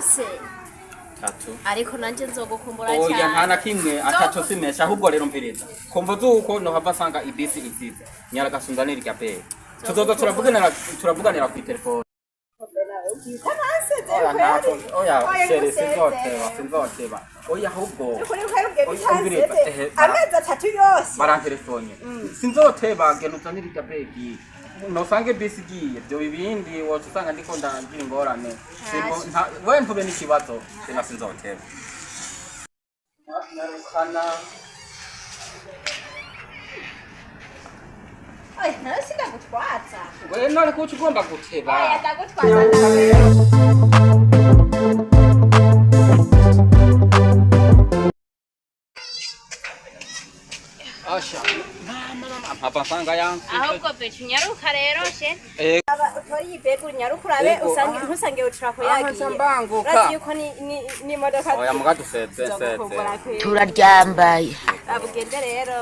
Yose. Tatu. Ariko nanje nzogukumbura Oya, nta cyane. na kimwe, ataco simesha. Ahubwo rero mviriza, kumva zuko nohava asanga ibisi izize nyaragasunzanira irya bere, tuzoza turavuganira kuri telefone. Oya, ntaco, oya chérie, sinzoteba, sinzoteba, oya. Ahubwo oya, umviriza, ehe, Amezi 3 yose. Barantelefone, sinzoteba. Genda uzanire irya begi, nosange bisi igiye, byo ibindi woca usanga ndiko ndagira ingorane. We ntube n'ikibazo, sina sinzoteba. Nyarukana. Oya, nawe sindagutwaza. We none kuki ugomba guteba? Oya, ndagutwaza. Asha, mama, mama, mpava nsanga yansi. Ahubwo becu, nyaruka rero she. Utore iyi begi, unyaruke urabe. Ego, usange ah. ntusange ucurako Aha, yagiye. nca mbanguka. Urazi yuko n'imodoka Oya, muga duseze nseze. zogukumbura kweri. Turaryambaye. Abugende rero.